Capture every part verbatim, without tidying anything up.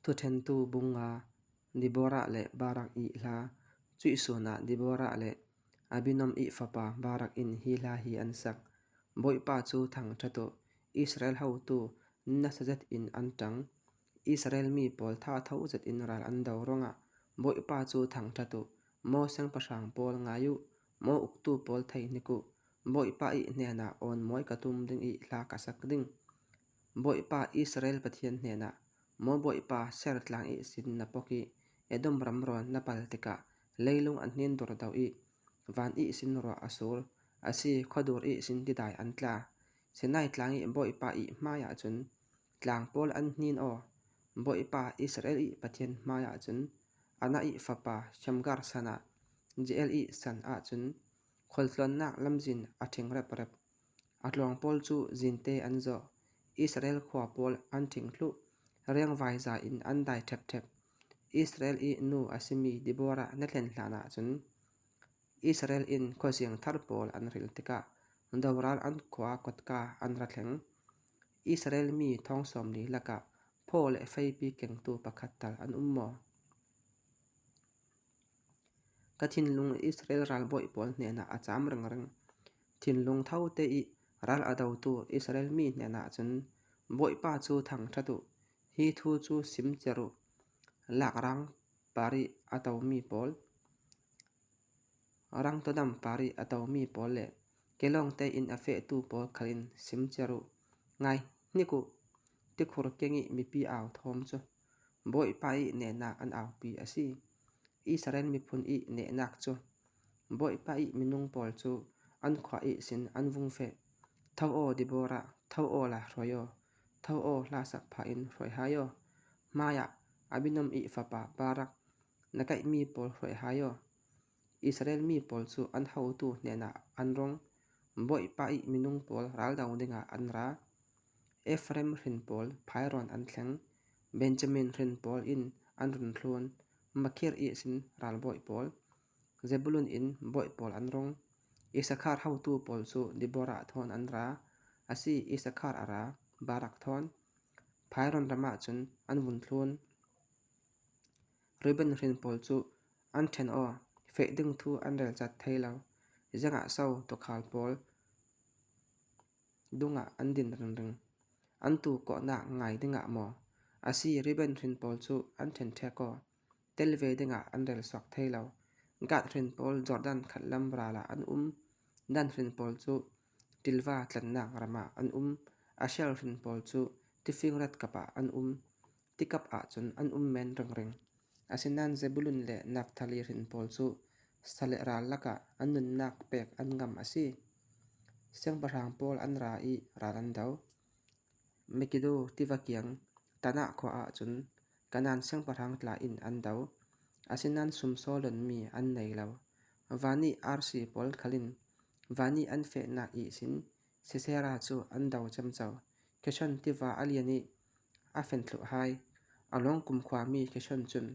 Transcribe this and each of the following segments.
Thuthenthu bung nga. Debora leh Barak ih hla. Chuih sun ah Debora leh Abinom ih fapa Barak in hi hla hi an sak: Bawipa chu thangtha tuh, Israel hotu nasa zet in an tang, Israel mi pawl tha thou zet in ral an do rong ah, Bawipa chu thangtha tuh, maw seng pahrang pawl ngai uh, maw uktu pawl thei nik uh, Bawipa ih hnen ah awn mawi ka tum ding ih hla ka sak ding. Bawipa Israel Pathian hnen ah, maw Bawipa Seir tlang ih sin na pok ih, Edom ram rawn na pal tik ah, leilung a hnin dur dau ih, van ih sin ruah a sur, a si khuadur ih sin tidai an tla, Sinai tlang ih Bawipa ih hmai ah chun, tlang pawl an hnin aw. Bawipa Israel ih Pathian hmai ah chun, Anak ih fapa Shamgar san ah, Jael ih san ah chun, khualtlawnnak lamzin a thing rep rep. A tlawng pawl chu zinte an zaw, Israel khua pawl an thing thluh, rengvai za in an dai thep thep. Israel ih nu a si mi Debora na thlen hlan ah chun, Israel in khuazing thar pawl an ril tik ah, doral an khua kotka an ra thleng. Israel mi thawng sawmli lak ah phaw leh feipi kengtu pakhat tal an um maw? Ka thinlung Israel ralbawi pawl hnen ah a cham reng reng. Thinlung thou te ih ral a dotu Israel mi hnen ah chun, Bawipa chu thangtha tuh, hi thu chu sim cia ruh. Lak rang par ih a to mi pawl, rang todam par ih a to mi pawl leh, kelawng te in a fehtu pawl khal in sim cia ruh. Ngai nik uh, tikhur keng ih mipi au thawm chu, Bawipa ih nehnak an aupi a si. Israel miphun ih nehnak chu, Bawipa ih minung pawl chu an khua ih sin an vung feh. Thou aw Debora, thou aw la hruai aw. Thou aw hla sak pha in hruai hai aw. Hmai ah Abinom ih fapa Barak, na kaih mi pawl hruai hai aw. Israel mi pawl chu an hotu hnen ah an rong, Bawipa ih minung pawl ral do ding ah an ra. Ephraim hrin pawl phai rawn an thleng, Benjamin hrin pawl in an run thlun, Makhir ih sin ralbawi pawl, Zebulun in bawi pawl an rong. Isakhar hotu pawl chu Debora thawn an ra, a si Isakhar a ra, Barak thawn. Phai rawn ram ah chun an vun thlun. Reuben hrin pawl chu an then aw, feh ding thu an rel chat thei lo. Zengah so tukhal pawl dung ah an din ring ring? An tu kawhnak ngai ding ah maw? A si Reuben hrin pawl chu an then thek aw, tel ve ding ah an rel suak thei lo. Gad hrin pawl Jordan khat lam ral ah an um. Dan hrin pawl chu tilva tlannak ram ah an um. Asher hrin pawl chu tifing rat kap ah an um. Tikap ah chun an um men ring ring. Asinan Zebulun leh Naphtali hrin pawl chu sa leh ral lak ah an nunnak pek an ngam a si. Siangpahrang pawl an ra ih ral an do. Megiddo tiva kiang Tanakh khua ah chun Kanan siangpahrang tla in an do. Asinan sumsaw lon mi an nei lo. Van ih arsi pawl khal in van ih an fehnak ih sin Sisera chu an do cemco. Kishon tiva a lian ih a fen thluh hai. A luang kumkhua mi Kishon chun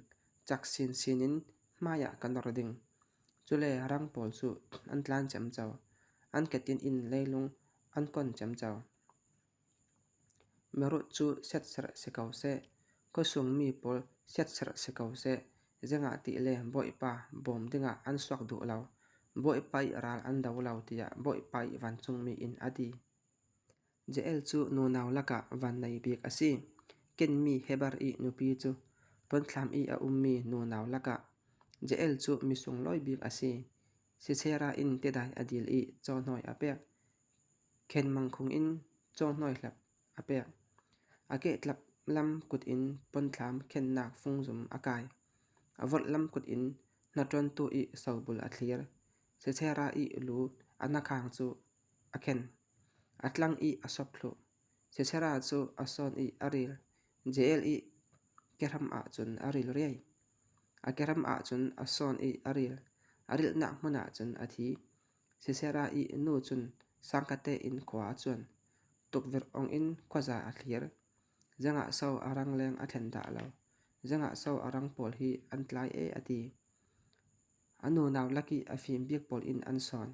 chak sin sin in hmai ah ka nor ding. Chule rang pawl chu an tlan cemco. An ketin in leilung an kon cemco. Merut chu siatser si ko seh, khosung mi pawl siatser si ko seh, zengah tile Bawipa bawm ding ah an suak duh lo. Bawipa ih ral an do lo, tiah Bawipa ih vancung mi in a ti. Jael chu nunau lak ah vannei bik a si. Ken mi Heber ih nupi chu, ponthlam ih a um mi nunau lak ah Jael chu mi sung lawi bik a si. Sisera in tidai a dil ih chawhnoi a pek. Khen mangkhung in chawhnoi hlep a pek. A keh tlap lam kut in ponthlam khennak fungzum a kai. A vawlh lam kut in hnaṭawntu ih sobul a thlir. Sisera ih lu a nakhang chu a khen. A tlang ih a sop thluh. Sisera chu a sawn ih a ril. Jael ih kehram ah chun a ril riai. A kehram ah chun a sawn ih a ril. A rilnak hmun ah chun a thi. Sisera ih nu chun sangkate in khua a chuan. Tukvirh ong in khuaza a thlir. Zengah so a rang leng a thlen dah lo? Zengah so a rang pawl hi an tlai e, a ti. A nunau lak ih a fim bik pawl in an sawn.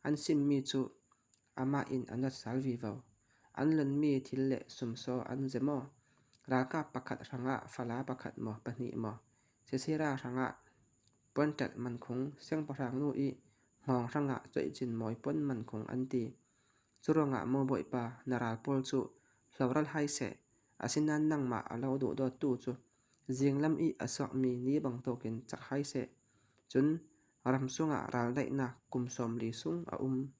An sim mi chu amah in a nawt sal vivo. An lon mi thil leh sumsaw an zem aw. Ralkap pakhat hrangah fala pakhat maw, pahni maw, Sisera hrangah puantat mankhung, Siangpahrang nu i hngawng hrangah choichin mawi puan mankhung an ti. Churuangah Mobawihpa, na ral pawl chu hloral hai seh, a sina nangmah a lo duhdawttu chu, zinglam i a suak mi ni bang tawkin chak hai seh. Chun, ram sungah ral daihna kum sawmli sung a um